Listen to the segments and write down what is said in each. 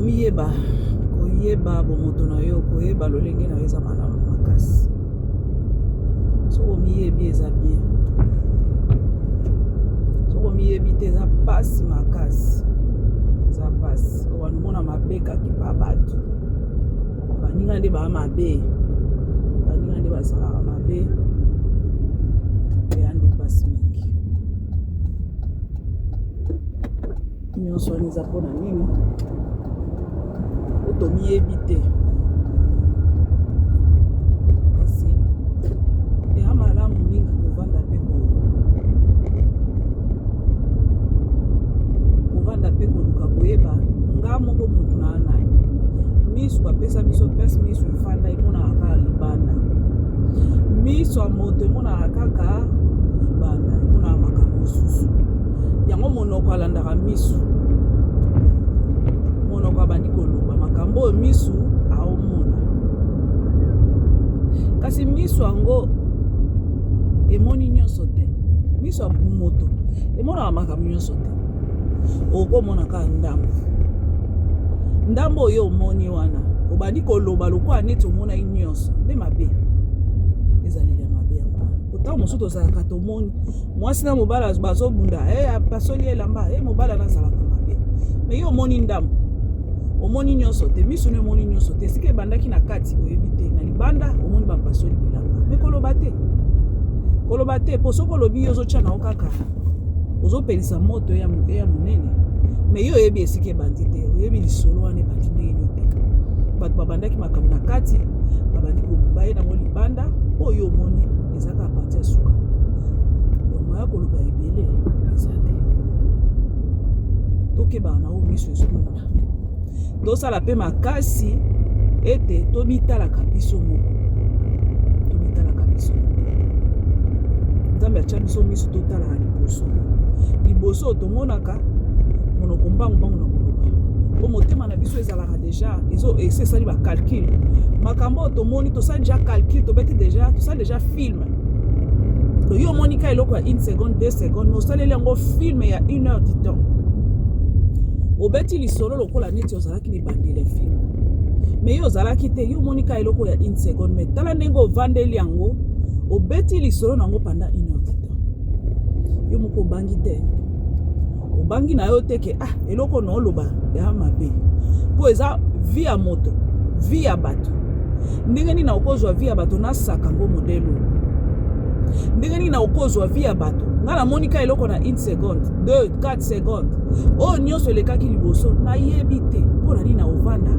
Komiyeba, koyeba bomoto na yo, koyeba lolenge na yo eza malamu makasi. Soki omiyebi eza bien. Soki omiyebi te eza pasi makasi. Eza pasi. Obanda omona mabe kaka epa bato. Baninga nde baa mabe. Baninga nde basalaka mabe. Eya nde pasi mingi. Nyonso wana eza mpo na nini? Po tomiyebi te. Kasi eya malamu mingi kovanda mpe kovanda mpe koluka koyeba nga moko mutu na nani. Misu bapesa biso place misu efanda emonaka kaka libanda. Miso ya moto emonaka kaka libanda, emonaka makambo mosusu. Yango monoko alandaka misu. Monoko abandi koloba makambo oyo misu aomona. Kasi misu yango emoni nyonso te. Miso ya moto emonaka makambo nyonso te. Okomona kaka ndambo. Ndambo oyo omoni wana obandi koloba lokola neti omonaki nyonso nde mabe. Ezaleli ya mabe yango wana. Ntango mosusu tozalaka tomoni mwasi na mobali bazobunda, hey, eh, apasoli elamba, hey, eh, mobali wana azalaka mabe. Me yo omoni ndambo, omoni nyonso te, miso no emoni nyonso te. Esika ebandaki na kati oyebi te, na libanda omoni bapasoli bilamba. Me koloba te, koloba te, mpo soki olobi yo ozotya na yo kaka ozopelisa moto ya monene, me yo oyebi esika ebandi te, oyebi lisolo wana ebandi ndenge nini te. Bato babandaki makambo na kati, babandi baye nango libanda, oyo omoni eza kaka parti ya suka. Donc moya koloba ebele eza te. Tokebaka na oyo miso ezomona. Tosala mpe makasi ete tomitalaka biso moko. Tomitalaka biso moko. Nzambe atya biso miso totalaka liboso. Liboso tomonaka monoko mbangu mbangu na koloba. Po motema na biso ezalaka deja ezo esi esali ba calcul. Makambo oyo tomoni tosali deja calcul, tobeti deja, tosali deja film. Donc yo omoni ka eloko ya une seconde, deux secondes, mais osaleli yango film ya une heure du temps. Obeti lisolo lokola neti ozalaki na ebandeli ya film. Mais yo ozalaki te, yo omoni ka eloko ya une seconde, mais tala ndenge ovandeli yango, obeti lisolo nango pendant une heure du temps. Yo moko obangi te. Obangi na yo te ke ah eloko na oloba ya mabe. Po eza vie ya moto, vie ya bato. Ndenge nini nakokozwa vie ya bato nasaka yango modele oyo? Ndenge nini nakokozwa vie ya bato? Nga namoni ka eloko na une seconde, 2, 4 secondes. Oyo nyonso elekaki liboso nayebi te. Mpo na nini na ovanda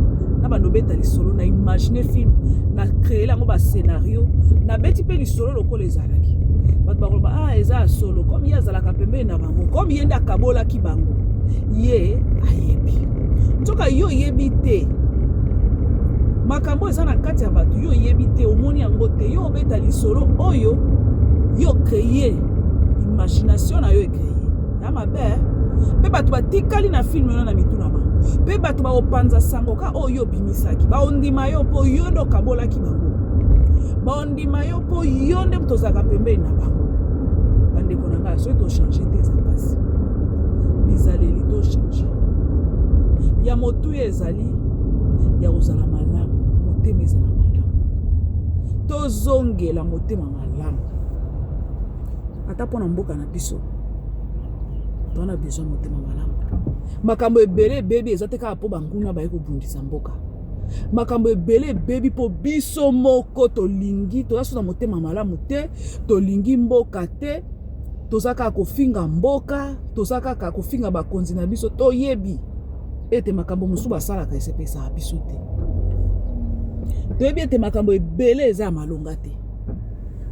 na bando obeta lisolo na imagine film na créer yango ba scénario nabeti mpe lisolo lokola ezalaki. Bato bakoloba ah eza ya solo, comme ye azalaka pembeni na bango, comme ye nde akabolaki bango, ye ayebi. Nzoka yo oyebi te makambo eza na kati ya bato, yo oyebi te, omoni yango te, yo obeta lisolo oyo yo créer imagination na yo ecreye ya mabe mpe bato batikali na film wana na mitu na bango, mpe bato bakopanza sango ka oyo yo obimisaki, baondima yo mpo yo nde okabolaki bango, baondima yo mpo yo nde moto ozalaka pembeni na bango. Bandeko na ngai, soki tochange te eza mpasi. Bizaleli tochange ya motuya ezali ya kozala malamu, motema ezala malamu, tozongela motema malamu ata mpo na mboka na biso toza na besoin motema malamu. Makambo ebele ebebi eza te kaka mpo banguna baye kobundisa mboka. Makambo ebele ebebi mpo biso moko tolingi, toza so na motema malamu te, tolingi mboka te, toza kaka kofinga mboka, toza kaka kofinga bakonzi na biso. Toyebi ete makambo mosusu basalaka esepesaka biso te, toyebi ete makambo ebele eza ya malonga te.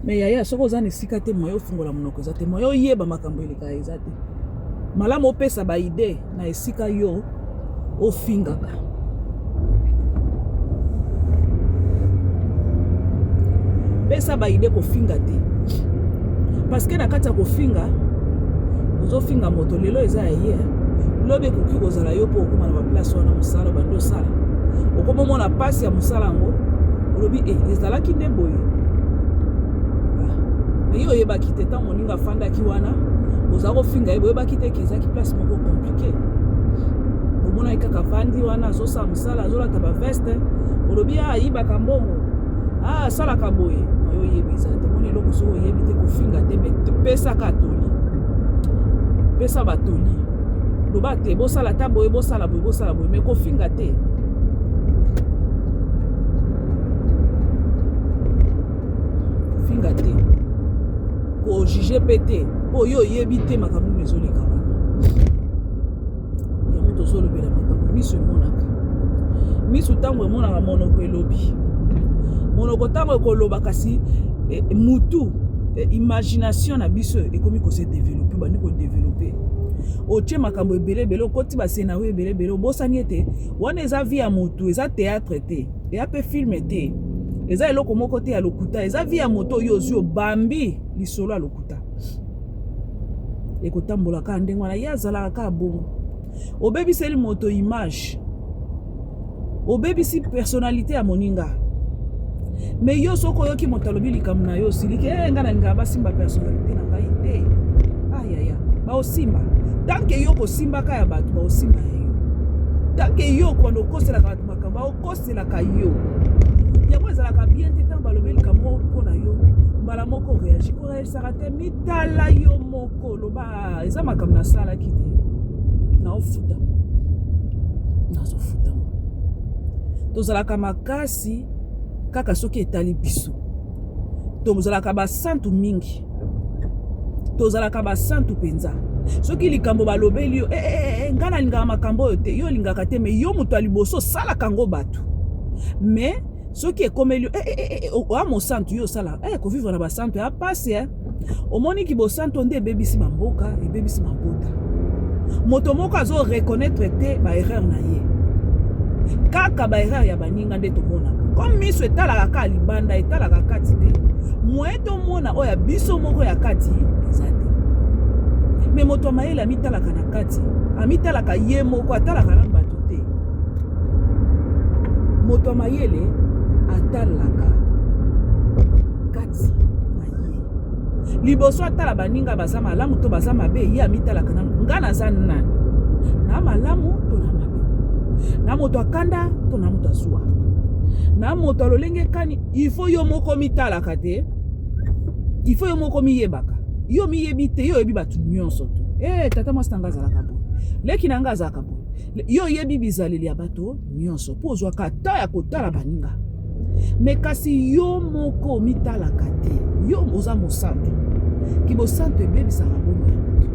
Me yaya, soki oza na esika te, moyen ofungola monoko eza te, moyen oyeba makambo elekaka eza te. Malamu opesa ba idee na esika yo ofingaka. Pesa ba idee, kofinga te, parce que na kati ya kofinga ozofinga moto lelo eza ya ye, lobi ekoki kozala yo mpo okóma na baplace wana, mosala bandi osala, okoma omona mpasi ya mosala yango, olobi e ezalaki nde boye. Me yo oyebaki te ntango moninga afandaki wana oza kofinga ye, boyebaki te ke ezalaki place moko compliqué, bomonaki kaka. kaka avandi wana azosala mosala, azolata baveste, olobi a ayibaka mbongo, a asalaka boye. Yo oyebi eza te. Moni eloko soki oyebi te, kofinga te, me pesaka toli, pesa batoli, loba te bosala ata boye, bosala boye, bosala boye, me kofinga te. Kofinga te, kojuge mpe te, mpo yo oyebi te makambo nini ezoleka wana. Yango tozolobela makambo miso emonaka. Miso ntango emonaka, monoko elobi. Monoko ntango ekoloba, kasi mutu imagination na biso ekomi kose développer, bandi kodévelopper, otie makambo ebele ebele, okoti bascénario ebele ebele, obosani ete wana eza vie ya motu, eza théâtre te, eya mpe film te, eza eloko moko te ya lokuta, eza vie ya moto oyo ozwi, obambi lisolo ya lokuta, ekotambola kaka ndenge wana. Ye azalaka kaka bongo. Obebiseli moto image, obebisi personnalité ya moninga. Me yo soki oyoki moto alobi likambo na yo, osiliki. E, ngai nalingaka basimba personnalité na ngai te. Ayaya, baosimba tant que yo kosimbaka ya bato, baosimba ya yo. Tant que yo kobanda okoselaka bato makambo, baokoselaka yo. Yango ezalaka bien te. Ntango balobi likambo mpo na yo, mbala moko réagir, koréagisaka te. Mitala yo moko, loba eza makambo nasalaki te, naofuta, nazofuta. Tozalaka makasi kaka soki etali biso. Tozalaka basantu mingi, tozalaka basantu mpenza. Soki likambo balobeli yo, eh, eh, eh, ngai nalingaka makambo oyo te. Yo olingaka te, me yo moto ya liboso osalaka yango bato. Me soki ekomeli yo, eh, eh, eh, oa mosantu, yo osala kovivre na basantu ya pasi. Omoniki bosantu nde ebebisi bamboka, ebebisi mabota. Moto moko azo reconnaître te baerreur na ye, kaka baerreur ya baninga nde tomonaka. Comme miso etalaka kaka libanda, etalaka kati te, moyen tomona oyo ya biso moko ya kati eza te. Me moto ya mayele amitalaka na kati, amitalaka ye moko, atalaka na bato te. Moto ya mayele atalaka kati na ye liboso atala baninga baza malamu to baza mabe. Ye amitalaka nanu: nga naza nani? Na malamu to na mabe? Na moto akanda to na moto azwa? Na moto alolenge kani? Il faut yo moko mitalaka te, il faut yo moko miyebaka. Yo miyebi te, yo oyebi bato nyonso to tata mwasi na nga azalaka boye, leki na nga azalaka boye. Yo oyebi bizaleli ya bato nyonso mpo ozwaka ata ya kotala baninga, me kasi yo moko mitalaka te. Yo oza mosantu. Kibosantu ebebisaka bongo ya moto.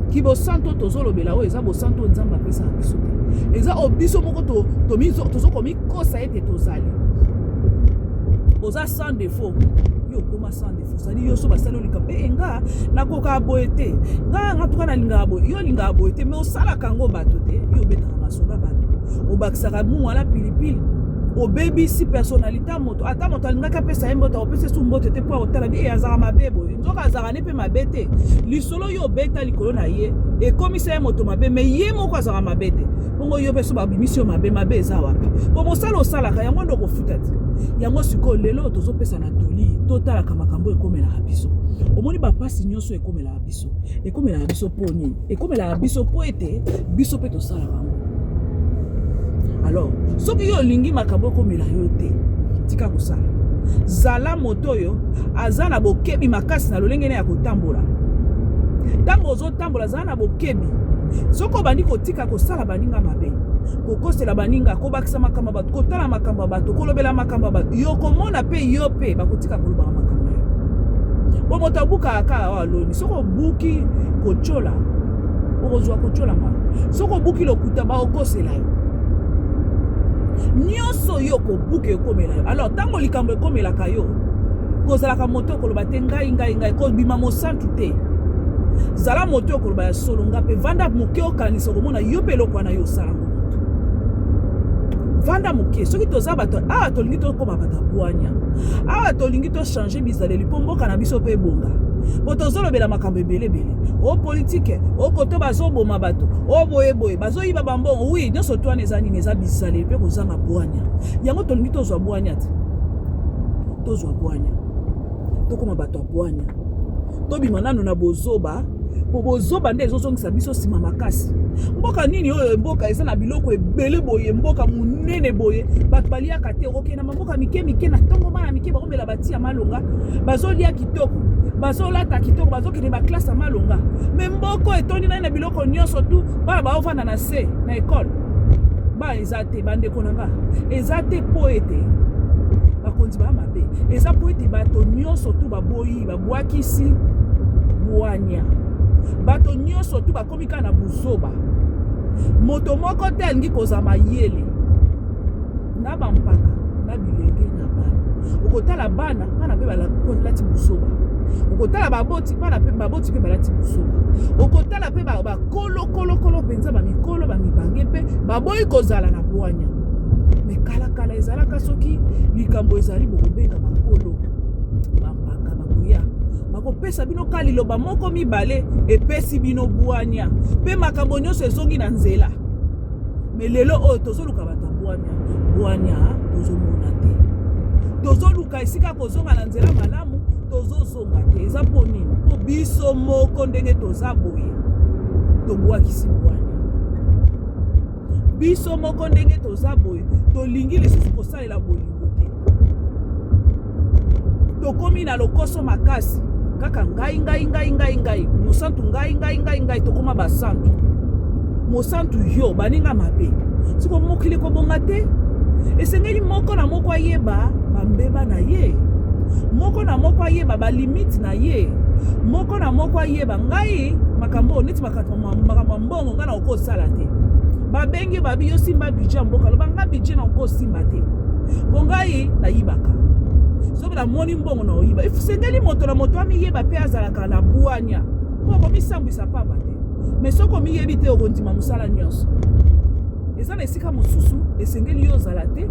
Kibosantu oyo tozolobela oyo eza bosantu oyo Nzambe apesaka biso te, eza oyo biso moko tozokomikosa ete tozali. Oza sans défaut, yo okoma sans défaut, sadi yo so basali likambo e nga nakokaka boye te, nga tuka nalingaka boye. Yo olingaka boye te, me osalaka yango bato te. Yo obetaka masolo ya bato, obakisaka mungwa pilipili, obebisi personnalité ya moto. Ata moto alingaki apesa ye mbote, akopesa esu mbote te, mpo akotala bi e azalaka mabe boye. Nzoka azalaka ne mpe mabe te. Lisolo oyo obeta likolo na ye ekomisa ye moto mabe, me ye moko azalaka mabe te. Bongo yo mpe so babimisi yo mabe, mabe eza wapi? Po mosala osalaka yango nde okofuta te yango. Sikoyo lelo tozopesa na toli, totalaka makambo ekomelaka biso. Omoni bapasi nyonso ekomelaka biso, ekomelaka biso mpo nini? Ekomelaka biso mpo ete biso mpe tosalaka yango. Alors soki yo olingi makambo ekomela yo te, tika kosala. Zala moto oyo aza na bokebi makasi na lolenge ne ya kotambola. Ntango ozotambola, zala na bokebi. Soki obandi kotika kosala baninga mabe, kokosela baninga, kobakisa makambo ya bato, kotala makambo ya bato, kolobela makambo ya bato, yo komona mpe yo mpe bakotika kolobaka makambo na yo. Po moto abukaka kaka oyo aloni. Soki obuki kotyola, okozwa kotyolama. Soki obuki lokuta, baokosela yo. Nyonso yo kobuka ekomela yo. Alors ntango likambo ekomelaka yo, kozalaka moto okoloba te ngai, ngai, ngai, kobima mosantu te. Zala moto okoloba ya solo, nga mpe. Vanda moke, okanisa, okomona yo mpe eloko wana yo osala ngo. Moto vanda moke. Soki toza bato awa, tolingi tokóma bato ya bwanya awa, tolingi tochange bizaleli mpo mboka na biso mpe ebonga. Mpo tozolobela makambo ebele ebele, o politike, o koto bazoboma bato, o boyeboye bazoyiba bambongo. Oui, nyonso to wana eza nini? Eza bizaleli mpe kozanga bwanya. Yango tolingi tozwa bwanya te, tozwa bwanya, tokóma bato ya bwanya, tobima nano na bozoba. Po bozoba nde ezozongisa biso nsima makasi. Mboka nini oyo? Mboka eza na biloko ebele boye, mboka monene boye, bato baliaka te. Okokende na mamboka mike mike na ntongo, bana mike bakomela bati ya malonga, bazolia kitoko, bazolata kitoko, bazokende baklasse ya malonga. Me mboko etondi nani na biloko nyonso tu, bana baovanda na se na ekole ba eza te. Bandeko na nga, eza te mpo ete bakonzi baa mabe, eza mpo ete bato nyonso tu baboyi, babwakisi bwanya. Bato nyonso tu bakomi kaka na buzoba. Moto moko te alingi kozala mayele na bampaka na bilenge na bana. Okotala bana, bana mpe balati buzoba. Okotala baboti, bana mpe baboti mpe balati buzoba. Okotala mpe bakolokolokolo mpenza, bamikolo, bamibange mpe baboyi kozala na bwanya. Me kalakala ezalaka soki likambo ezali, bokobenga bakolo, bampaka bakoya, bakopesa bino ka liloba moko mibale, epesi bino bwanya mpe makambo nyonso ezongi na nzela. Me lelo oyo tozoluka bato ya bwanya, bwanya tozomona te. Tozoluka esika kozonga na nzela malamu, tozozonga te. Eza mpo nini? Mpo biso moko ndenge toza boye, tobwakisi bwanya. Biso moko ndenge toza boye, tolingi lisusu kosalela bolingo te. Tokomi na lokoso makasi, kaka ngai, ngai, ngai, ngai, ngai mosantu, ngai, ngai, ngai, ngai. Tokóma basantu, mosantu yo baninga mabe. Siko mokili kobonga te. Esengeli moko na moko ayeba bambeba na ye, moko na moko ayeba balimite na ye, moko na moko ayeba: ngai makambo neti makambo ya mbongo, ngai na okosala te. Babengi babi yo simba budget ya mboka, loba: nga budget na okosimba te, mpo ngai nayibaka. Soki namoni mbongo na oyiba. Esengeli moto na moto amiyeba mpe azalaka na bwanya, mpo okomisambwisa pamba te. Me soki omiyebi te, okondima mosala nyonso. Eza na esika mosusu esengeli yo ozala te.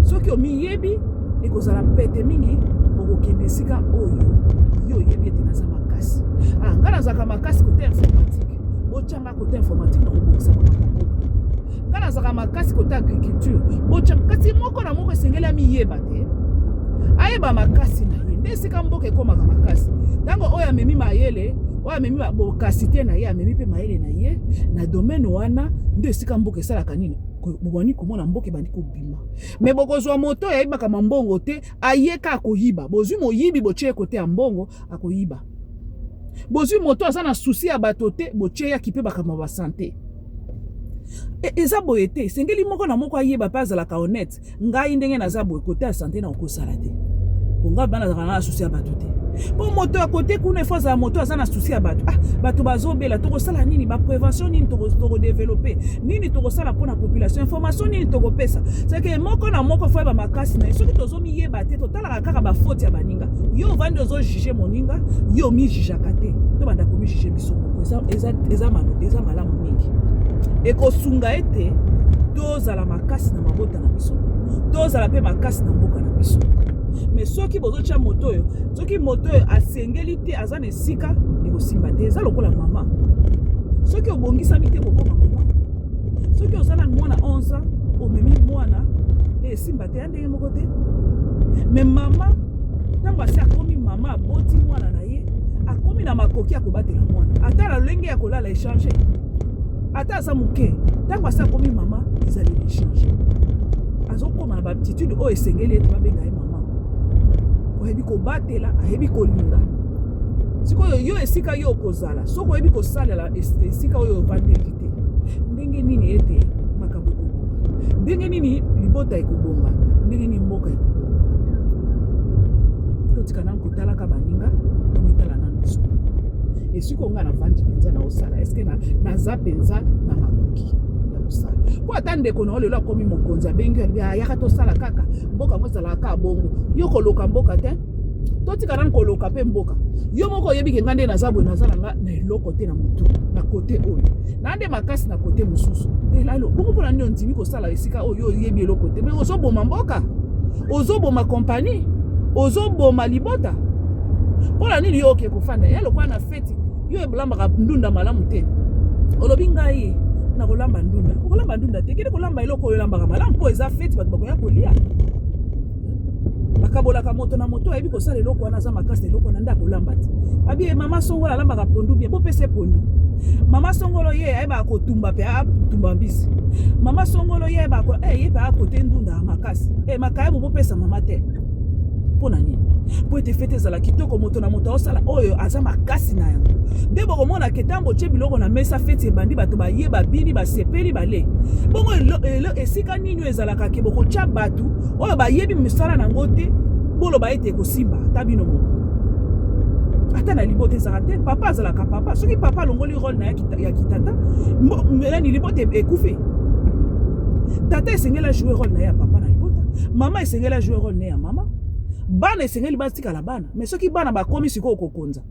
Soki omiyebi, ekozala pete mingi. Okokende esika oyo yo oyebi ete naza makasi. Ah, ngai nazalaka makasi côté informatique, botyanga côté informatique, na kobongisa makambo ya mboka. Ngai nazalaka makasi côté agriculture, botya. Kasi moko na moko esengeli amiyeba te, ayeba makasi na ye. Nde esika mboka ekómaka makasi, ntango oyo amemi mayele, oyo amemi bokasi te na ye, amemi mpe mayele na ye na domaine wana, nde esika mboka esalaka nini? Bobandi komona mboka ebandi kobima. Me bokozwa moto oyo ayebaka mambongo te, ayeka akoyiba. Bozwi moyibi, botie ye côté ya mbongo, akoyiba. Bozwi moto aza na souci ya bato te, botie yaki mpe makambo ya basanté. Eza boye te. Esengeli moko na moko ayeba mpe azalaka honnête. Ngai ndenge naza boye, côté ya santé na okosala te, po ngai bana azalaka na souci ya bato te. Mpo moto ya côté kuna, efo azala moto aza na souci ya bato. Ah, bato bazobela, tokosala nini? Baprévention nini tokodévelopper? Nini tokosala mpona population? Information nini tokopesa? Seke moko na moko fo yeba makasi na ye. Soki tozomiyeba te, totalaka kaka bafaute ya baninga. Yo ovandi, ozojuger moninga, yo omijugeaka te. Tobanda komijuger biso moko. Eza malamu mingi, ekosunga ete tozala makasi na mabota na biso, tozala mpe makasi na mboka na biso. Me soki bozotya moto oyo, soki moto oyo asengeli te aza na esika, ekosimba te. Eza lokola mama, soki obongisami te kokoma mama, soki oza na mwana 11 ans, omemi mwana, esimba te, ya ndenge moko te. Me mama, ntango asi akomi mama, aboti mwana na ye, akomi na makoki ya kobatela mwana, ata na lolenge ya kolala échange, ata aza moke. Ntango asi akomi mama, ezaleli échange, azokóma na baaptitude oyo esengeli ete babenga ye mama. Oyebi kobatela, ayebi kolinga. Sikoyo yo, esika yo okozala, soki oyebi kosalela esika oyo ovandeli te, ndenge nini ete makambo ekobonga? Ndenge nini libota ekobonga? Ndenge nini mboka ekobonga? Totika nanu kotalaka baninga, tomitala nanu biso. Esika onga navandi mpenza na osala, eske naza mpenza na makoki ya kosala? Mpo ata ndeko na yo lelo akomi mokonzi, abengi, alobi: ayaka tosala kaka mboka yango. Ezalaka kaka bongo. Yo koloka mboka te, totika nanu koloka mpe mboka. Yo moko oyebi ke nga nde naza boye, naza na nga na eloko te na motu na côté oyo, na nde makasi na côté mosusu. Elalo bongo, mpona nini ondimi kosala esika oyo oyebi eloko te? Me ozoboma mboka, ozoboma kompani, ozoboma libota. Mpona nini yo oke kofanda ya lokola na feti? Yo ebolambaka ndunda malamu te, olobi: ngai nakolamba ndunda. Okolamba ndunda te, kende kolamba eloko oyo olambaka malamu, mpo eza feti, bato bakoya kolia. Bakabolaka moto na moto ayebi kosala eloko wana, aza makasi na eloko wana nde akolamba te. Abi eh, mama songolo alambaka pondu bien, bopesa ye pondu. Mama songolo ye ayebaka kotumba mpe atumba mbisi. Mama songolo ye ayebaka eh, ye mpe akote ndunda makasi eh, makayabu bopesa mama te. Mpo na nini? Mpo ete fete ezala kitoko, moto na moto aosala oyo aza makasi na yango. Nde bokomona ke ntango otie biloko na mesa, feti ebandi, bato baye, babini, basepeli, bale. Bongo esika nini oyo ezalaka ke bokotya bato oyo bayebi misala na yango te, boloba ete ekosimba? Ata bino moko, ata na libota ezalaka te. Papa azalaka papa. Soki papa alongoli role na ya kitata, nani libota ekufi. Tata esengeli ajoue role na ye ya papa na libota, mama esengeli ajoue role na ye ya mama, bana esengeli batikala bana. Mais soki bana bakomi sikoyo kokonza,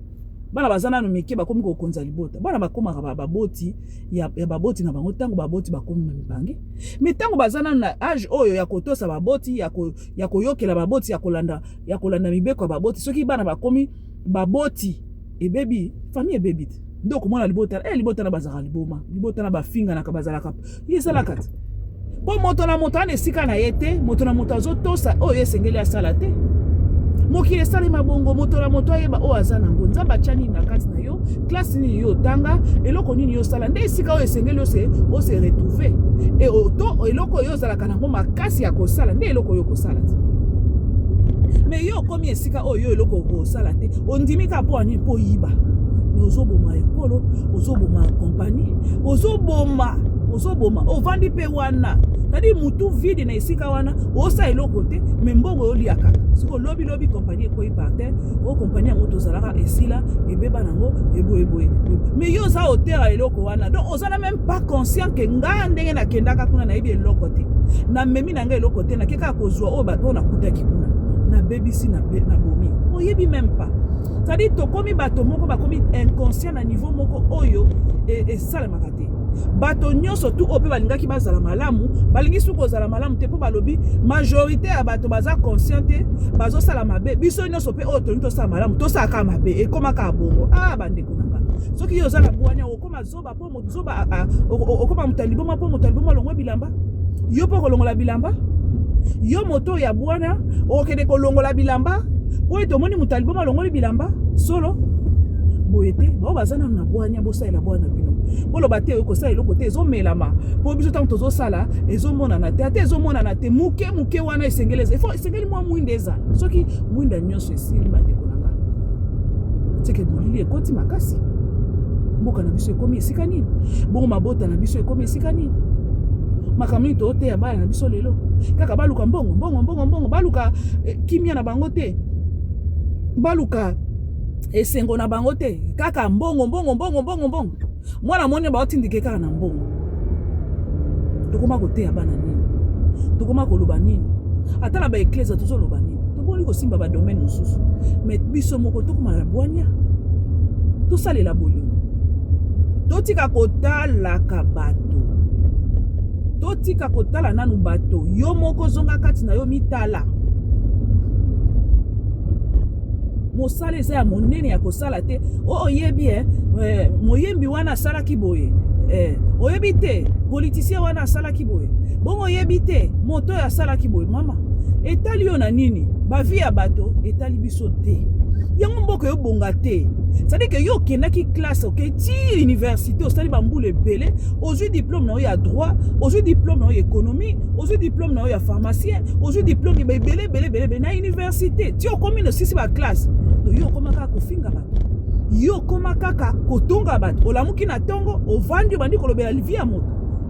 bana baza nanu mike, bakomi kokonza libota, bana bakomaka baboti ya baboti na bango ntango baboti bakomi na mibange. Mais ntango baza nanu na age oyo ya kotosa baboti, ya koyokela baboti, ya kolanda mibeko ya baboti, soki bana bakomi baboti, ebebi, famille ebebi te. Nde okomona libota, libota na bazalaka liboma, libota na bafinganaka, bazalaka ye esalaka te, mpo moto na moto ana esika na ye te, moto na moto azotosa oyo esengeli asala te. Mokili esalema bongo, moto na moto ayeba oyo aza nango. Nzambe atya nini na kati na yo, classe nini yo otanga, eloko nini yo osala, nde esika oyo esengeli ose retrouve e to eloko oyo ozalaka nango makasi ya kosala, nde eloko oyo okosala te. Mais yo okomi esika oyo yo eloko okosala te, ondimi kaka mpo anini? Mpo oyiba. Mais ozoboma ekolo, ozoboma kompani, ozoboma, ozoboma. Ovandi mpe wana, c'est-à-dire mutu vide na esika wana, osala eloko te, mais mbongo olia kaka. Sikoyo lobilobi kompani ekwei par terre, oyo kompani yango tozalaka esila, ebeba nango eboyeboye. Mais yo oza auteur ya eloko wana, donc oza na même pas conscient ke nga ndenge nakendaka kuna, nayebi eloko te, namemi na ngai eloko te, nake kaka kozwa oyo bato oyo nakutaki kuna, nabebisi, nabomi. Oyebi même pas. C'est-à-dire tokomi bato moko bakomi inconscient na niveau moko oyo esalemaka te. Bato nyonso tu oyo mpe balingaki bazala malamu, balingi soki kozala malamu te, mpo balobi majorité ya bato baza conscient te, bazosala mabe. Biso nyonso mpe oyo tolingi tosala malamu, tosala kaka mabe, ekóma kaka bongo. Ah, bandeko na nga, soki yo oza na bwanya, okóma zoba, mpo zoba okóma moto ya liboma, mpo moto ya liboma alongwa bilamba, yo mpo kolongola bilamba. Yo moto ya bwana, okende kolongola bilamba mpo ete omoni moto ya liboma alongoli bilamba? Solo boye te. Bao baza nanu na bwanya, bosalela bwana bino. Boloba te kosala eloko te, ezomelama, mpo biso ntango tozosala ezomonana te. Ata ezomonana te, moke moke wana esengeli eza, esengeli mwa mwinda ezala. Soki mwinda nyonso esili, bandeko na nga, teke molili ekoti makasi. Mboka na biso ekomi esika nini? Bongo mabota na biso ekomi esika nini? Makambo nini tooteya bana na biso lelo? Kaka baluka mbongo, mbongo, mbongo, mbongo. Baluka kimia na bango te, baluka esengo na bango te, kaka mbongo, mbongo, mbongo, mbongo, mbongo. Mwana moni baotindike kaka na mbongo. Tokoma koteya bana nini? Tokoma koloba nini? Ata na baeklese tozoloba nini? Toboni kosimba badomaine mosusu, mais biso moko tokoma na bwanya, tosalela bolingo, totika kotalaka bato, totika kotala nanu bato. Yo moko zonga kati na yo, mitala. Mosala eza ya monene ya kosala te. Oyo oyebi, moyembi wana asalaki boye, oyebi te politicien wana asalaki boye, bongo oyebi te moto oyo asalaki boye. Mama, etali yo na nini? Bavie ya bato etali biso te. Yango mboka eyobonga te. C'est-à-dire ke yo okendaki classe, okei ti université, osali bambula ebele, ozwi diplôme na yo ya droit, ozwi diplôme na yo ya économie, ozwi diplôme na yo ya pharmacien, ozwi diplôme ebele ebele ebele ebele na université, ti okomi na osisi baclasse. To yo okóma kaka kofinga bato, yo okóma kaka kotonga bato. Olamuki na ntongo, ovandi, obandi kolobela vie ya moto.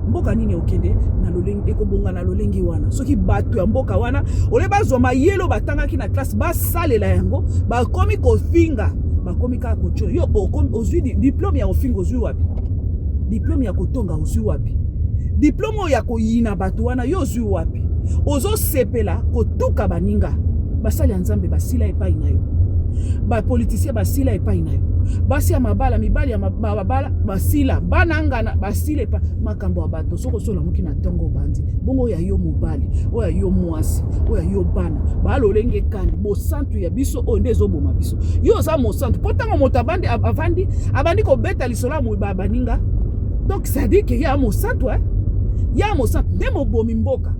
Mboka nini okende na lolenge ekobonga na lolenge wana? Soki bato ya mboka wana ole bazwa mayele batangaki na classe, basalela yango, bakomi kofinga, bakomi kaka kotiola. Yo ozwi diplôme ya kofinga, ozwi wapi? Diplôme ya kotonga, ozwi wapi? Diplôme oyo ya koyina bato wana, yo ozwi wapi? Ozosepela kotuka baninga. Basali ya Nzambe basila epai na yo, bapoliticien basila epai na yo, basi ya mabala, mibali ya mabala basila, bana ngana basila epai. Makambo ya bato, soki osolamuki na ntongo, obandi bongo oyo ya yo mobali, oyo ya yo mwasi, oyo ya yo bana, balolenge kani. Bosantu ya biso oyo nde ezoboma biso. Yo oza mosantu mpo ntango moto abandi, avandi, abandi kobeta lisolo ya baninga, donc c'est-à-dire ke ye ya mosantu, eh? Ya mosantu nde mobomi mboka.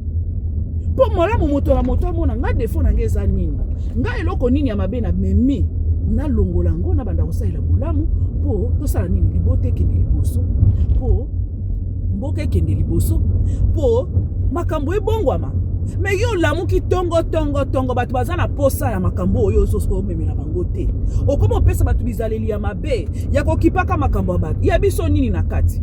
Mpo malamu moto na moto amona nga defo na nga eza nini, nga eloko nini ya mabe na memi, nalongola yango, nabanda kosalela bolamu mpo tosala nini, libota ekende liboso, mpo mboka ekende liboso, mpo makambo ebongwama. Me yo olamuki tongo tongo tongo, bato baza na posa ya makambo oyo ozomemela bango te, okoma opesa bato bizaleli ya mabe ya kokipaka makambo ya bato. Ya biso nini na kati?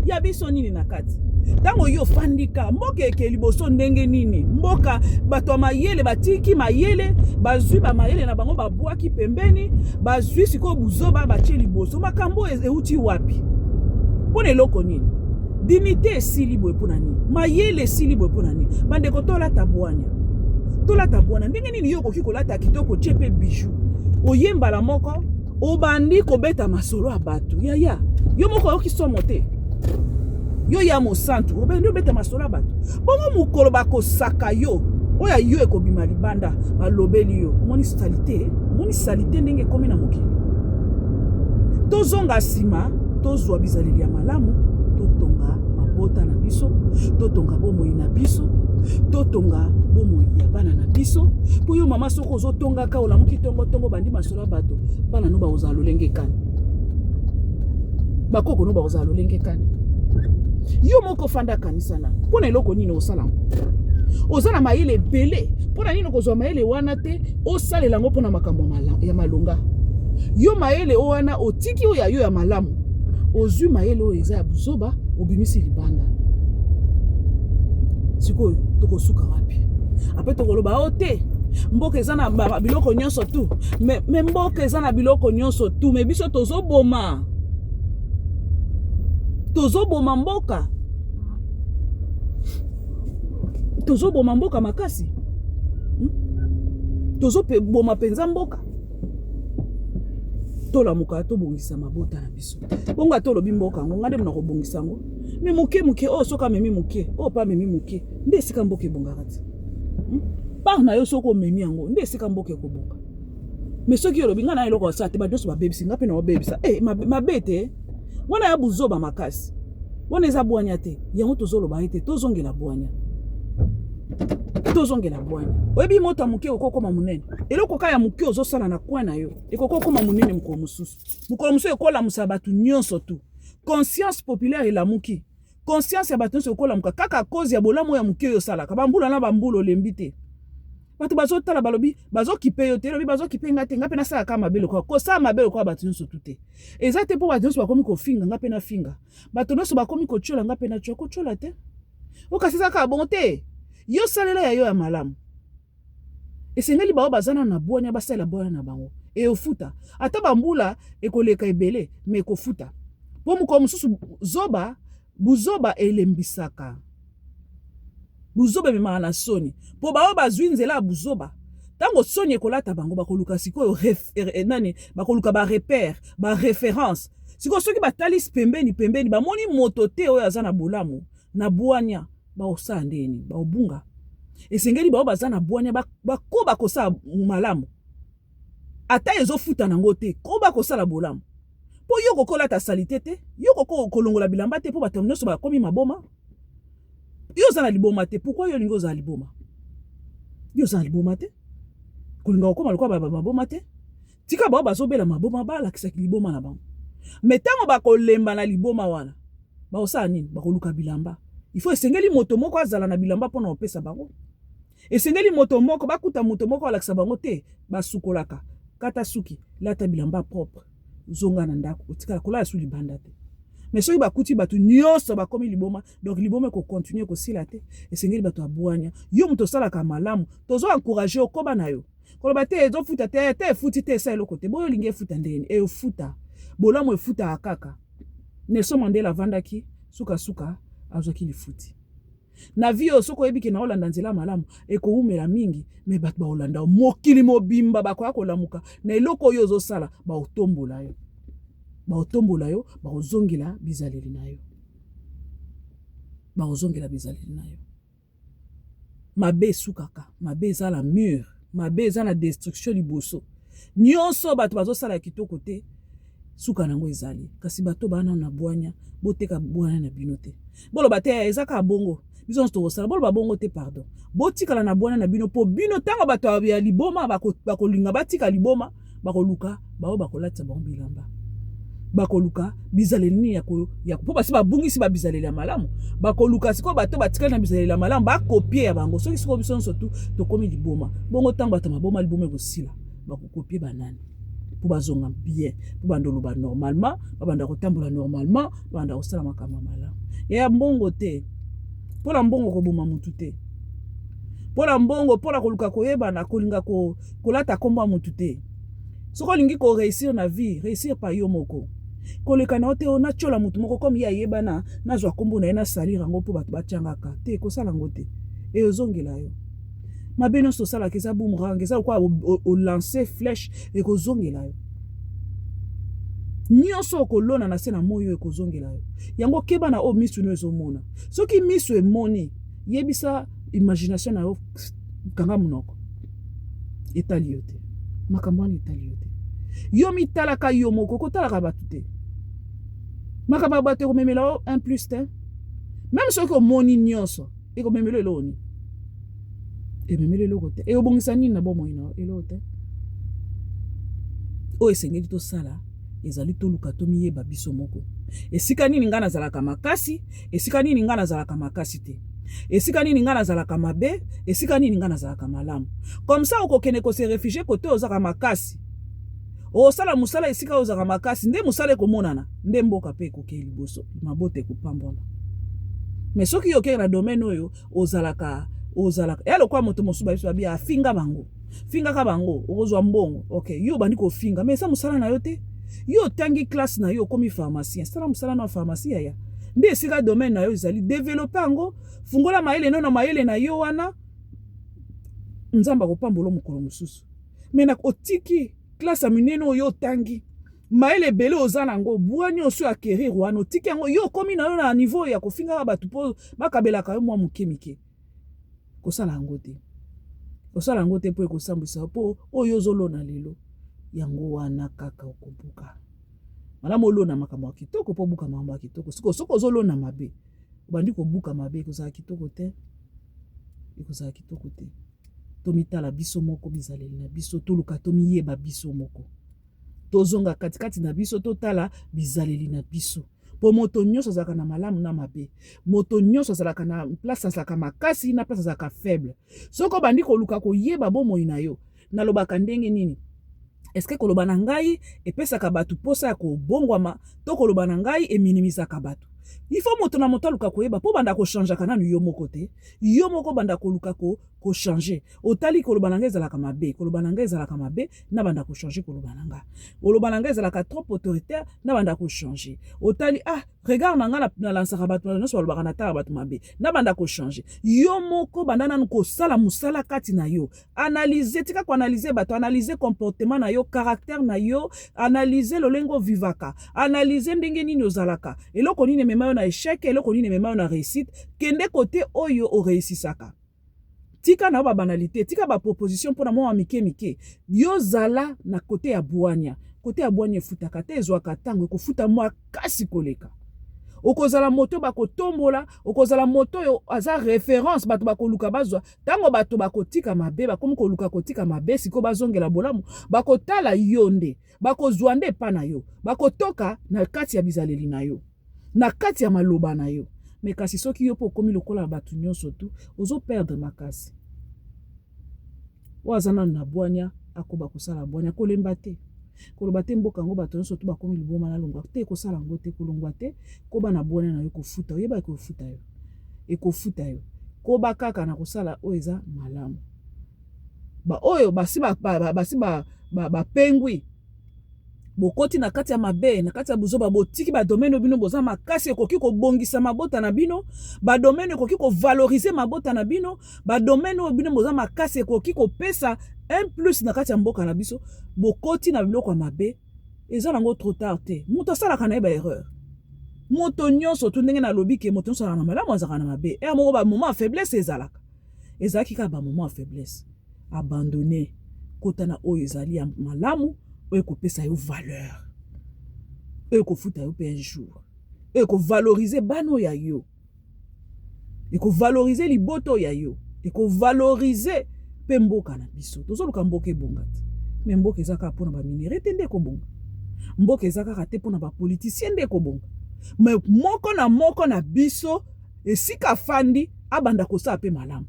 Ya biso nini na kati? Ntango yo ofandika, mboka eke liboso ndenge nini? Mboka bato ya mayele batiki mayele, bazwi bamayele na bango babwaki pembeni, bazwi sikoyo buzoba batie liboso. Makambo oyo euti wapi? Mpo na eloko nini? Dignité esili boye mpo na nini? Mayele esili boye mpo na nini? Bandeko, tolata bwanya, tolata bwana. Ndenge nini yo okoki kolata kitoko, tie mpe bijou, oye mbala moko obandi kobeta masolo ya bato? Yaya, yo moko oyoki somo te? Yo ya mosantu, obandi obeta masolo ya bato bongo, mokolo bakosaka yo, oyo yo ekobima libanda, balobeli yo. Omoni saleté? Omoni saleté ndenge ekomi na mokili? Tozonga nsima, tozwa bizaleli ya malamu, totonga mabota na biso, totonga bomoi na biso, totonga bomoi ya bana na biso. Mpo yo mama, soki ozotongaka, olamuki tongotongo, bandi masolo ya bato, bana no bakozala lolenge kani? Bakoko no bakozala lolenge kani? Yo moko ofanda, kanisa na mpo na eloko nini osala yango. Oza na mayele ebele, mpo na nini okozwa mayele wana te, osalela yango mpo na makambo ya malonga? Yo mayele oyo wana otiki, oyo ya yo ya malamu, ozwi mayele oyo eza ya buzoba, obimisi libanda. Sikoyo tokosuka wapi? Ape tokoloba o te, mboka eza na biloko nyonso tu. Me mboka eza na biloko nyonso tu, me biso tozoboma, tozoboma mboka, tozoboma mboka makasi, Tozoboma mpenza mboka. Tolamuka, tobongisa mabota na biso. Bongo ata olobi mboka yango, nga nde mona kobongisa yango, me moke moke oyo, soki amemi moke oyo, mpe amemi moke, nde esika mboka ebongaka ti. Part na yo, soki omemi yango, nde esika mboka ekobonga. Me soki olobi ngai na eloko asala te, bato nyonso babebisi, nga mpe na obebisa, eh, mabe te wana, ya buzoba makasi wana, eza bwanya te. Yango tozoloba ete tozongela bwanya, tozongela bwanya. Oyebi, moto ya moke okokoma monene. Eloko kaka ya moke ozosala na coin na yo ekoki okoma monene mokolo mosusu. Mokolo mosusu ekolamusa bato nyonso tu. Conscience populaire elamuki, conscience ya bato nyonso ekolamuka kaka cause ya bolamu ya moke oyo osalaka bambula na bambula, olembi te. Bato bazotala, balobi bazokipe yo te, elobi bazokipe nga te, nga mpe nasalaka mabe lokola kosala mabe lokola bato nyonso tu te. Eza te mpo bato nyonso bakomi kofinga, nga mpe nafinga. Bato nyonso bakomi kotiola, nga mpe natiola. Kotiola te, okasi eza kaka bongo te. Yo salela ya yo ya malamu. Esengeli bao baza nano na bwanya basalela bwanya na bango. Eofuta, ata bambula ekoleka ebele, me ekofuta. Mpo mokolo mosusu zoba, buzoba elembisaka, buzoba ememaka na soni. Mpo baoyo bazwi nzela ya buzoba, ntango soni ekolata bango, bakoluka sikoyo nani? Bakoluka barepère, baréférence. Sikoyo soki batalisi pembeni pembeni, bamoni moto te oyo aza na bolamu na bwanya, bakosala ndenge nini? Bakobunga. Esengeli bao baza na bwanya bakoba kosala malamu, ata ezofuta nango te. Koba kosala bolamu, mpo yo kokolata saleté te, yo kolongola bilamba te, mpo bato nyonso bakomi maboma. Yo oza na liboma te, pourquoi yo olingi ozala liboma? Yo oza na liboma te, kolinga kokóma lokola maboma te. Tika bao bazobela maboma balakisaki liboma na bango. Me ntango bakolemba na liboma wana, bakosala nini? Bakoluka bilamba. Il faut, esengeli moto moko azala na bilamba mpona kopesa bango. Esengeli moto moko bakuta, moto moko alakisa bango te basukolaka. Kata suki, lata bilamba propre, zonga na ndako, otikala kolala su libanda te. Mais soki bakuti bato nyonso bakomi liboma, donc liboma ekocontinuer kosila te. Esengeli bato ya bwanya, yo moto osalaka malamu, tozo encourager, okoba na yo. Koloba te ezofuta te, te efuti te, esa eloko te. Boyo olingi efuta ndeni? Efuta, bolamu efutaka kaka. Nelson Mandela avandaki, sukasuka azwaki lifuti na vie oyo. Soki oyebi ke na olanda nzela malamu, ekowumela mingi, me bato bakolanda yo. Mokili mobimba bakoya kolamuka na eloko oyo ozosala, bakotombola yo, bakotombola yo, bakozongela bizaleli na yo, bakozongela bizaleli na yo. Mabe esukaka mabe, eza na mur mabe, eza na destruction liboso. Nyonso bato bazosala kitoko te, suka nango ezali. Kasi bato baa nano na bwanya, boteka bwanya na bino te. Boloba te eza kaka bongo. Biso nyonso tokosala boloba bongo te, pardon. Botikala na bwana na bino, mpo bino ntango bato ya liboma bakolinga batika liboma, bakoluka baoyo bakolatisa bango bilamba, bakoluka bizaleli nini ya mpo basi babungisi babizaleli ya malamu. Bakoluka sikoyo bato batikali na bizaleli ya malamu, bacopier ya bango. Soki sikoyo biso nyonso tu tokomi liboma bongo, ntango bato maboma, liboma ekosila, bakocopier banani mpo bazonga bien, mpo banda oloba normalement, babanda kotambola normalement, babanda kosala makambo ya malamu? Ya mbongo te. Mpo na mbongo koboma motu te, mpo na mbongo, mpo na koluka koyebana, kolinga kolata nkombo ya motu te. Soki olingi koréussir na vie, réussir pa yo moko. Koleka na yo te, natiola motu moko comme ye ayebana, nazwa nkombo na ye, nasalir yango mpo bato batiangaka te. Kosala yango te, ezongela yo. Mabe nyonso osalaka eza boomerang, eza lokola olance flèche, ekozongela yo. Nyonso okolona na se na moi oyo, ekozongela yo yango. Keba na oyo miso no ezomona. Soki miso emoni, yebisa imagination na yo: kanga monoko, etali yo te. Makambo wana etali yo te. Yo mitalaka yo moko, kotalaka bato te. Makambo ya bato ekomemela yo un plus te. Même soki omoni nyonso, ekomemela eloko nini? Ememeli eloko te. Ekobongisa nini na bomoi na yo? Eloko te. Oyo esengeli tosala ezali toluka tomiyeba biso moko: esika nini ngai nazalaka makasi, esika nini ngai nazalaka makasi te, esika nini ngai nazalaka mabe, esika nini ngai nazalaka malamu. Comme ça okokende kose réfugier kote ozalaka makasi, osala mosala esika ozalaka makasi, nde mosala ekomonana, nde mboka mpe ekokei liboso, mabota ekopambwama. Mais soki yo okei na domaine oyo ozalaka ya lokola moto mosusu, babiso babi afinga bango, fingaka bango, okozwa mbongo. Ok, yo obandi kofinga, mais eza mosala na yo te. Yo otangi classe na yo, okomi pharmacien, sala mosala na pharmacie. Yaya, nde esika domaine na yo ezali, développe yango, fungola mayele no na mayele na yo wana, Nzambe akopambola mokolo mosusu. Mais na otiki classe ya minene oyo otangi, mayele ebele oza nango, bwa nyonso ya acquérir wana, otiki yango, yo okomi na yo na niveau ya kofingaka bato mpo bakabelaka yo mwa moke mike. Kosala yango te, kosala yango te, mpo ekosambwisa. Mpo oyo ozolona lelo, yango wana kaka okobuka. Malamu olona makambo ya kitoko mpo obuka makambo ya kitoko. Sikoyo soki ozolona mabe, obandi kobuka mabe, ekozala kitoko te, ekozala kitoko te. Tomitala biso moko, bizaleli na biso, toluka tomiyeba biso moko, tozonga katikati na biso, totala bizaleli na biso. Mpo moto nyonso azalaka na malamu na mabe, moto nyonso azalaka na place azalaka makasi, na place azalaka faible. Soki obandi koluka koyeba bomoi na yo, nalobaka ndenge nini? Eske koloba na ngai epesaka bato mposa ya kobongwama, to koloba na ngai eminimisaka bato? Il faut moto na moto aluka koyeba mpo banda kochangeaka nanu yo moko te. Yo moko banda koluka kochanger. Otali, koloba na ngai ezalaka mabe, koloba na ngai ezalaka mabe, na banda kochanger koloba na ngai. Koloba na ngai ezalaka trop autoritaire, na banda kochanger. Otali, ah, regard na ngai, nalansaka bato nyonso, balobaka natala bato mabe, na banda kochanger. Yo moko banda nanu kosala mosala kati na yo. Analyse, tika koanalyse bato, analyse comportement na yo, caractère na yo, analyse lolenge ovivaka, analyse ndenge nini ozalaka, eloko nini emema yo na échec, eloko nini emema yo na réussite. Kende kote oyo oréussisaka. Tika na yo babanalité, tika baproposition mpona mwa mike mike. Yo zala na kote ya bwanya. Kote ya bwanya efutaka te, ezwaka ntango, ekofuta makasi koleka. Okozala moto bakotombola, okozala moto oyo aza référence, bato bakoluka bazwa. Ntango bato bakotika mabe, bakomi koluka kotika mabe, sikoyo bazongela bolamu, bakotala yo nde bakozwa nde epa na yo, bakotoka na kati ya bizaleli na yo, na kati ya maloba na yo. Mais kasi soki yo mpo okomi lokola bato nyonso tu, ozoperdre makasi. Oyo aza nanu na bwanya, akoba kosala bwanya, kolemba te, koloba te mboka yango bato nyonso tu bakomi liboma, nalongwa te. Kosala yango te, kolongwa te, koba na bwanya na yo, kofuta oyeba ekofuta yo, ekofuta yo. Koba kaka na kosala oyo eza malamu. Baoyo basi bapengwi, bokoti na kati ya mabe, na kati ya buzoba, botiki badomaine bino boza makasi, ekoki kobongisa mabota na bino, badomaine ekoki kovaloriser mabota na bino, badomaine oyo bino boza makasi ekoki kopesa un plus na kati ya mboka na biso, bokoti na biloko ya mabe. Eza nango trop tard te. Moto asalaka na ye baerreur, moto nyonso tu. Ndenge nalobi ke moto nyonso azalaka na malamu, azalaka na mabe, ere moko bamoment ya faiblesse ezalaka, ezalaki kaka bamoment ya faiblesse. Abandonne, kota na oyo ezali ya malamu, oyo ekopesa yo valeur, oyo ekofuta yo mpe un jour, oyo ekovaloriser bana oyo ya yo. Ekovalorize liboto ya yo, ekovalorize mpe mboka na biso. Tozoluka mboka ebonga te, me mboka eza kaka mpona baminere te nde ekobonga. Mboka eza kaka te mpona bapolitisien nde ekobonga. Me moko na moko na biso esika afandi abanda kosala mpe malamu.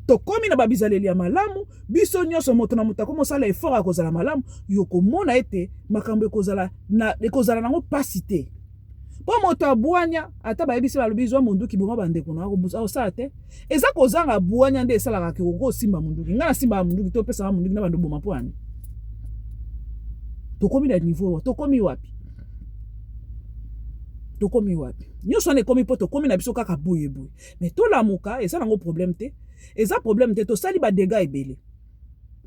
Tokomi na babizaleli ya malamu, biso nyonso, moto na moto akomosala effort ya kozala malamu. Yokomona ete makambo ekozala na ekozala nango mpasi te. Mpo moto abwanya, ata bayebisi balobi zwa monduki boma bandeko na akosala te. Eza kozanga bwanya nde esalaka ke okoki osimba monduki. Ngai nasimbaka monduki te, opesaka monduki na bando boma mpo yani. Tokomi na niveau, tokomi wapi? Tokomi wapi? Nyonso wana ekomi mpo tokomi na biso kaka boye boye. Mais tolamuka, eza nango problème te. Eza problème te, tosali ba dégâts ebele.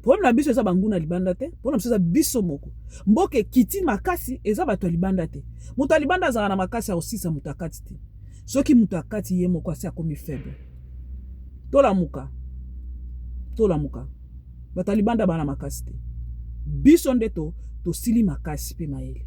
Problème na biso eza banguna libanda te, problème na biso eza biso moko. Mboka ekiti makasi, eza bato ya libanda te. Moto ya libanda azalaka na makasi ya kosisa moto ya kati te. Soki moto ya kati ye moko asi akomi faible. Tolamuka, tolamuka. Bato ya libanda bana makasi te. Biso nde to tosili makasi mpe mayele.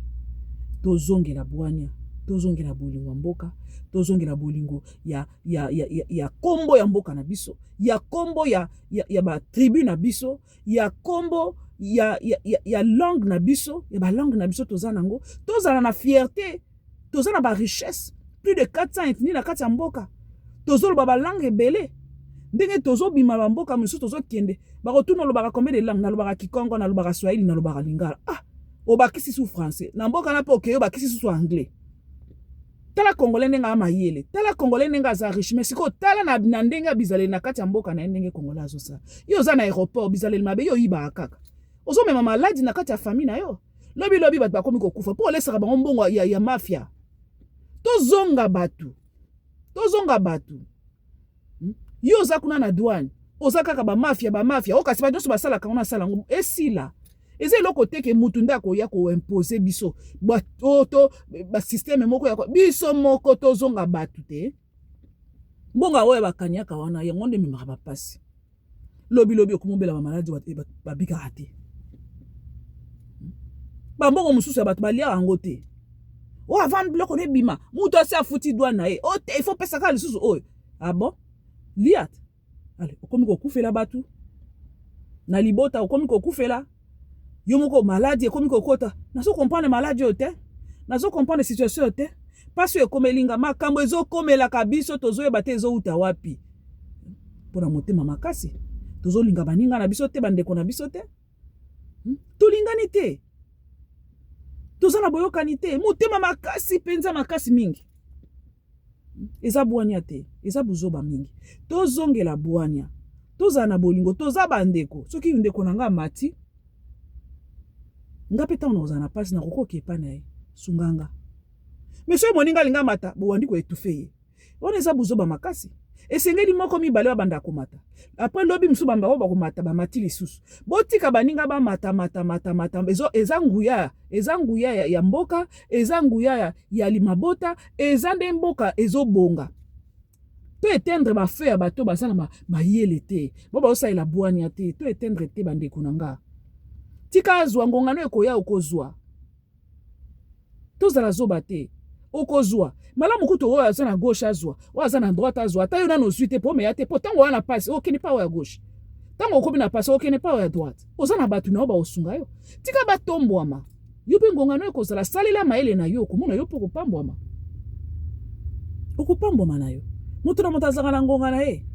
Tozongela bwanya, tozongela bolingo ya mboka, tozongela bolingo ya ya ya ya, ya kombo ya mboka na biso, ya kombo ya ya, ya ba tribu na biso, ya kombo ya ya, ya, ya langue na biso, ya ba langue na biso toza nango, tozala na fierté, toza na ba richesse, plus de 400 ethnies na kati ya mboka. Tozoloba ba langue ebele. Ndenge tozobima ba mboka mosusu tozokende, bakotuna olobaka combien de langue? Nalobaka Kikongo, nalobaka Swahili, nalobaka Lingala. Ah, obakisi su français. Na mboka na mpe okei obakisi susu anglais. Tala congolais ndenge aza mayele, tala congolais ndenge aza riche, mais sikoyo tala na, na ndenge ya bizaleli na kati ya mboka na ye, ndenge congolais azosala. Yo oza na aéroport, bizaleli mabe, yo oyibaka kaka, ozomema maladi na kati ya famille na yo. Lobi lobi bato bakomi kokufa mpo olesaka bango mbongo ya, ya mafia. Tozonga bato, tozonga bato. Yo oza kuna na douane, oza kaka ba mafia, ba mafia. O kasi bato nyonso basalaka ngo, nasala yango esila. Eza eloko te ke mutu nde akoya koimpose biso ba, to, to ba systeme moko ya biso moko. Tozonga bato te. Mbongo oyo bakaniaka wana, yango nde ememaka bapasi. Lobi lobi okomobela bamaladi, babikaka te. Bambongo mosusu ya bato baliaka yango te. Oyo avant biloko no ebima, mutu asi afuti douane na ye. O te, il faut pesa kaka lisusu oyo. Ah bon, liat ale okomi kokufela bato na libota, okomi kokufela yo moko, maladi ekomi kokota. Nazo comprendre maladi oyo te, nazo comprendre situation oyo te. Mpasi oyo ekomeli nga, makambo ezokomelaka biso tozoyeba te ezowuta wapi. Mpona motema makasi, tozolinga baninga na biso te, bandeko na biso te, Tolingani te, toza na boyokani te. Motema makasi mpenza, makasi mingi. Eza bwanya te, eza buzoba mingi. Tozongela bwanya, tozala na bolingo, toza bandeko. Soki ndeko na nga amati, nga mpe ntango nakozala na mpasi nakokoki epai na ye, sunga nga. Mais soki moninga alinga amata, bobandi koétouffer ye, wana eza buzoba makasi. Esengeli moko mibale babanda komata, après lobi mosusu bango bakomata, bamati lisusu. Botika baninga bamata, mata, mata, mata. Eza nguya, eza nguya ya, ya mboka, eza nguya ya, ya limabota, eza nde mboka ezobonga. To éteindre bafeu ya bato baza na mayele te, bo baosalela bwania te. To éteindre te, bandeko na nga. Tika azwa ngongano, ekoya, okozwa. Tozala zoba te, okozwa malamu kutu. Oyo aza na gauche azwa, oyo aza na droite azwa. Ata yo nano ozwi te, po omeya te, po ntango oya na pasi okende pa oyo ya gauche, ntango okomi na pasi okende pa oyo ya droite. Oza na bato na yo bakosunga yo. Tika batombwama, yo mpe ngongano ekozala. Salela mayele na yo, okomona yo mpe okopambwama, okopambwama na yo. Moto na moto azalaka na ngonga na ye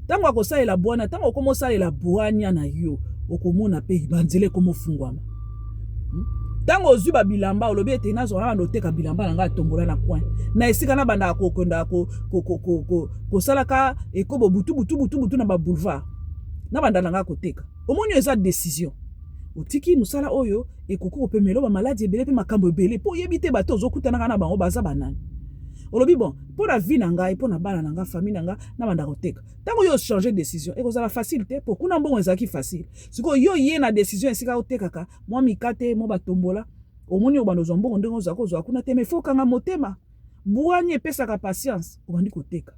ntango akosalela bwania. Ntango okoma osalela bwania na yo, okomona mpe banzela ekoma ofungwama. Ntango ozwi babilamba, olobi ete nazwa na banda oteka bilamba na ngai, atombola na coin na esika na bandaka kokenda kosalaka ekobo butu butu butu butu na baboulevard, na banda na ngai koteka. Omoni, eza décision. Otiki mosala oyo ekoki kopemela bamaladi ebele mpe makambo ebele, mpo oyebi te bato ozokutanaka na bango baza banani. Olobi bon, mpo na vie na ngai, mpo na bana na ngai, famille na ngai, na banda koteka. Ntango yo ochange décision, ekozala facile te, mpo kuna mbongo ezalaki facile. Sikoyo yo ye na décision, esika otekaka mwa mikate, mwa batombola, omoni obanda ozwa mbongo ndenge ozwa kozwa kuna te. Mais faut okanga motema. Bwani epesaka patience. Obandi koteka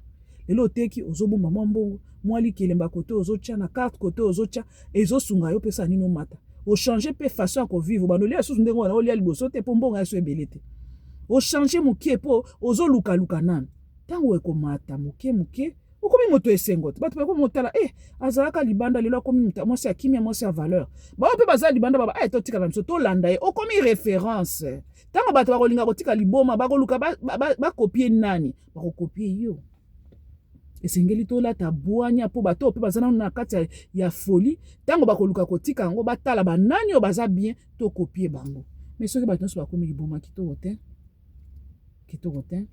lelo, oteki, ozobomba mwa mbongo, mwa likelemba kote ozotya na carte, kote ozotya, ezosunga yo. Opesa nini, omata, ochange mpe façon ya kovivre. Obanda olia lisusu ndenge wana olia liboso te, mpo mbongo ya so ebele te. Ochange mokie mpo ozolukaluka nanu. Ntango ekomata moke moke, okomi moto esengo te. Bato bakomi motala, eh, azalaka libanda, lelo akomi mwasi ya kimia, mwasi ya valeur. Bango mpe baza libanda, baba, eh, totikala biso, tolanda ye. Okomi référence. Ntango bato bakolinga kotika liboma, bakoluka bakopie ba, ba nani? Bakokopie yo. Esengeli tolata bwanya mpo bato mpe baza nano na kati ya folie. Ntango bakoluka kotika yango, batala banani oyo baza bien, tokopie bango. Mais soki bato nyonso bakomi liboma, kitoko te, kitoko te.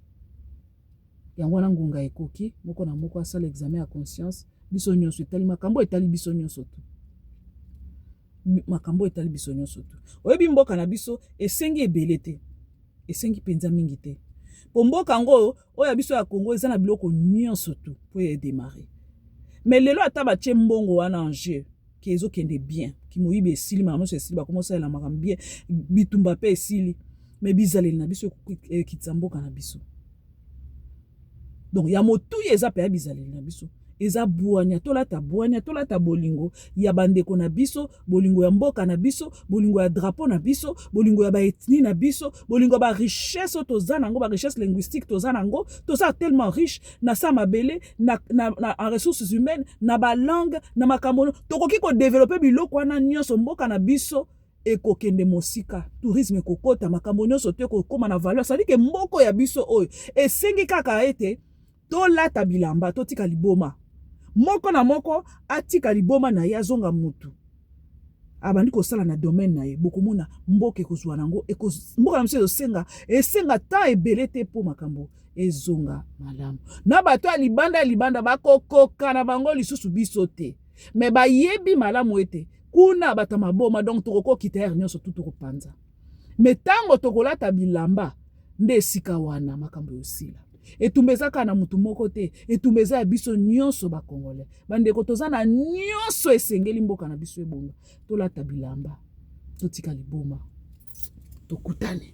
Yango wana ngonga ekoki, moko na moko asala examen ya conscience. Biso nyonso etali makambo, etali biso nyonso tu, makambo etali biso nyonso tu. Oyebi, mboka na biso esengi ebele te, esengi mpenza mingi te, po mboka yango oyo ya biso ya Congo eza na biloko nyonso tu mpo edémarrer. Mais lelo, ata batie mbongo wana en jeu, ke ezokende bien, kimoyibi esili, makambo nyonso esili, bakoma osalela makambo bien, bitumba mpe esili, mais bizaleli na biso ekitisa mboka na biso. Donc ya motuya eza mpe ya bizaleli na biso, eza bwanya. Tolata bwanya, tolata bolingo ya bandeko na biso, bolingo ya mboka na biso, bolingo ya drapeau na biso, bolingo ya baethnie na biso, bolingo ya barichesse oyo toza nango, barichesse linguistique toza nango. Toza tellement riche na sa mabele, na en ressources humaines, na balangue, na makambo. Tokoki kodévelopper biloko wana nyonso, mboka na biso ekokende mosika, tourisme ekokota, makambo nyonso te ekokóma na valeur. C'est-à-dire ke mboka ya biso oyo esengi kaka ete tolata bilamba, totika liboma, moko na moko atika liboma na ye, azonga mutu, abandi kosala na domaine na ye. Bokomona mboka ekozwa nango. Mboka na biso ezosenga, esenga temps ebele te mpo makambo ezonga malamu. Na bato ya libanda, ya libanda bakokoka na bango lisusu biso te, mais bayebi malamu ete kuna bato ya maboma. Donc tokokokita ere nyonso tu, tokopanza. Mais ntango tokolata bilamba, nde esika wana makambo esila. Etumba eza kaka na motu moko te, etumba eza ya biso nyonso bacongolais. Bandeko, toza na nyonso esengeli mboka na biso ebonga. Tolata bilamba, totika liboma. Tokutane.